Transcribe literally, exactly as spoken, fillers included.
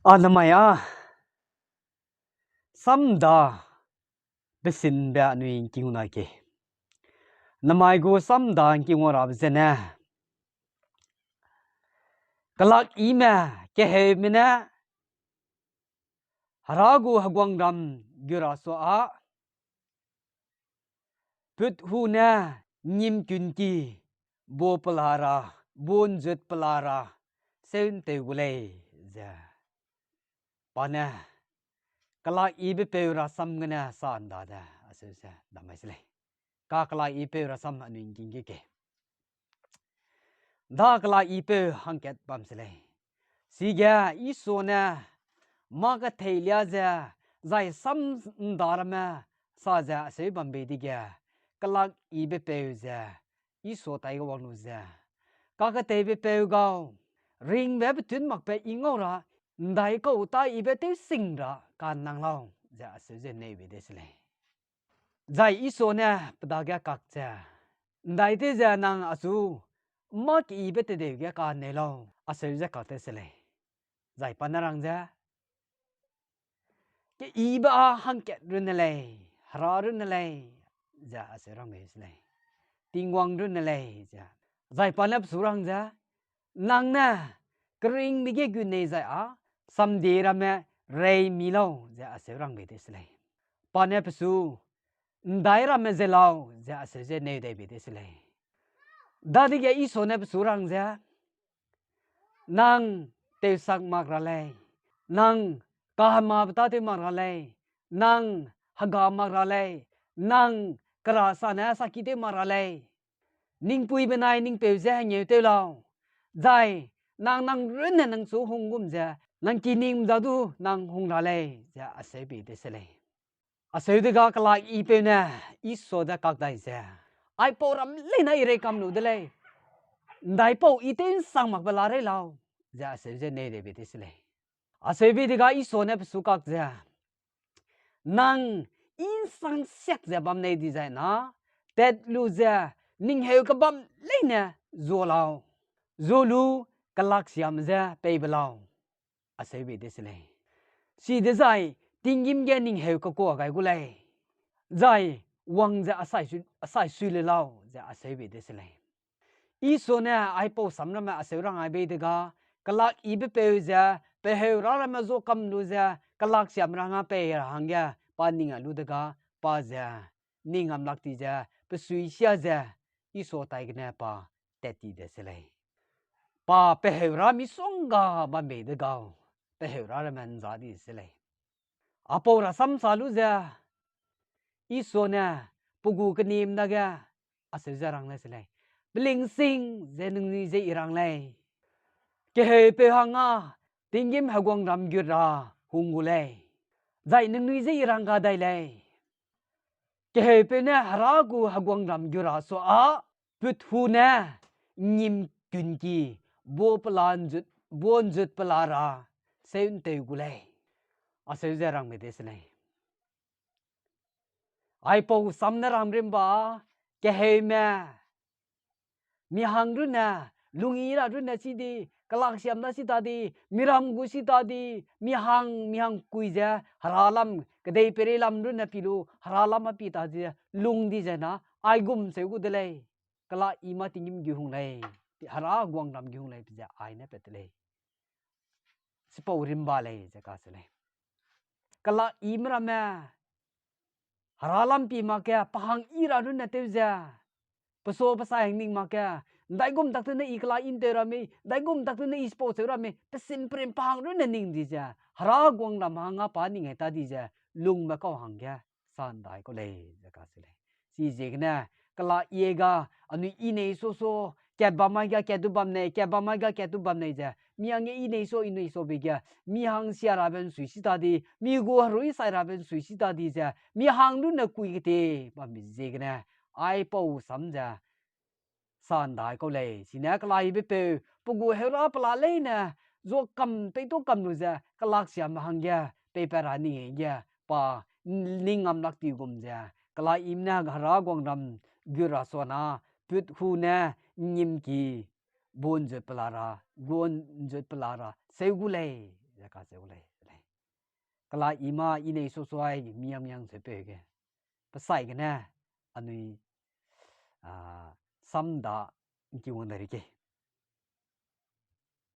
A namai â, samda besinbe anui ’ngking na ke. Namai gu samda ’ngking rabe zene, kelakyime, keheume ne, Hera gu heguangram gu ra sua â, put hu ne ’ngngim kunki, bo pela ra, bo ’nzut pela ra, seu ’ntew gu lei, ze pa ne kelakyibepeu rasam gene sa ’nda de aseu ze damai se lei. Ka kelakyipeu rasam anui ’ngking ge ke. Da kelakyipeu hangkat bam se lei. Sige Isua ne mâ ketheilia ze, zai sam ’nda ramme sa ze aseu bam bei dege, kelakyibepeu ze Isua tai ge wang lu ze, kaketeibepeu gau, ringbe petun makbe i ngau ra, ’ndaikau taiyibe tewsing ra ka'nnang lau, ze aseu ze neu bei de se lei. Zai Isua ne pe dage kak ze, ’ndaitew ze nang achu mâ keyibe tedeu ge ka'nneu lau, aseu ze kak de se lei. Zai pa ne rang ze, keyibe â hangkat runne lei, Hera runne lei, ze aseu rang bei se lei. Tingwang runne lei, ze. Zai pa ne pesu rang ze, nang ne keringbe ge gu nei zai â, samdie ramme rei mi lau, ze aseu rang bei de se lei. Pa ne pesu, ’ndai ramme ze lau, ze aseu ze neu dai bei de se lei. Dadege Isua ne pesu rang ze, nang tewsak mak ra lei, nang kahemabe tâtew mak ra lei, nang hega mak ra lei, nang kera sane sakitew mak ra lei. Ningpui benai ningpeu je hengeu tew lau, zai nang nang runne nang chu hung gum ze, nang kiningbe za du nang hung ra lei, ze aseu bei de se lei. Aseu dega kelakyipeu ne Isua de kak dai ze, aipau ram leine i rei kam lu de lei, ’ndaipau i tew ’nsang makbe la rei lau, ze aseu ze neu dai bei de se lei. Aseu bei dega Isua ne pesu kak ze, nang i ’nsang siak ze bam nei dizai na, tat lu ze ningheu kebam leine zua lau, zua lu kelaksiame je pei be lau, aseu bei de se lei. Chidezai tinggîm ge ningheu kekua gai gu lei, zai wang ze asai sui, asai sui le lau, ze aseu bei de se lei. Isua ne aipau sam ramme aseu rang ai bei dega, kelakyibepeu ze, pe heu ra ramme zua kam lu ze, kelaksiame ra hangge pei ra hangge pa ning ai lu dega, pa ze ning ngam lak ti ze, pe sui sia ze, Isua tai gene pa tat ti de se lei. Pa pe heu ra misongga bam bei degau, pe heu ra ramme ’nza di se lei. Aipau rasam sa lu ze, Isua ne pe gu kenime dage aseu ze rang le se lei. Pelingsing ze ningnui je i rang lei. Keheupeu hangge tinggîm heguangram gu ra hung gu lei, zai ningnui je i rang ga dai lei. Keheupeu ne Hera gu heguangram gu ra sua â, put hu ne ’ngngim kunki, bo pela ’nzut, bo ’nzut pela ra, seu ’ntew gu lei, aseu ze rang bei de se lei. Aipau sam ne rang rimba, keheume, mi hang runne, lungyi ra runne chi di, kelaksiam da chi ta di, miram gu chi ta di, mi hang, mi hang kui ze, hera lam, kedei peirei lam runne pi lu, hera lam a pi ta di, lung di ze na, aigum seu gu de lei, kelakyime tinggîm gu hung lei, hera guangram gu hung lei, pe ze ai ne pat te lei. Chipau rimba lei ze kacheu lei. Kelakyime ramme, hera lam pi mak ge, pe hang yi ra runne tew ze, pe sua pe sai hang ning mak ge, ’ndaigum tak tew ne i kela intew ra mei, ’ndaigum tak tew ne i chipau cheu ra mei, pe sim perim pe hang runne ning di ze, hera guangram hangge pa ning ai ta di ze, lungme kau hangge, sa ’ndai kau lei ze kacheu lei. Chiziegene, kelakyie ga, anui i nei sua sua, kat bam mai ga kat du bam nei, kat bam mai ga kat du bam nei ze, mi hangge i nei sua, i nei sua bei ge, mi hang sia rabe ’nsui chi ta di, mi gu herui sai rabe ’nsui chi ta di ze, mi hang runne kui kete, bambe ziegene, aipau sam ze, sa ’ndai kau lei, chine kelakyibepeu, pe gu heu ra pela leine, zua kam pei tu kam lu ze, kelaksiame hangge, peipat ra ning ge, pa, ning ngam lak ti gum ze, kelakyime ne hera guangram gu ra sua na, put hu ne, ’ngngim ki, bo ’nzut pela ra, gu ’nzut pela ra, seu gu lei, ze kacheu gu lei, lei. Kela i mâ i nei susuai miang miang seupeu ge, pe sai gene anui, a, sam da ’ngki wang dai rei kei.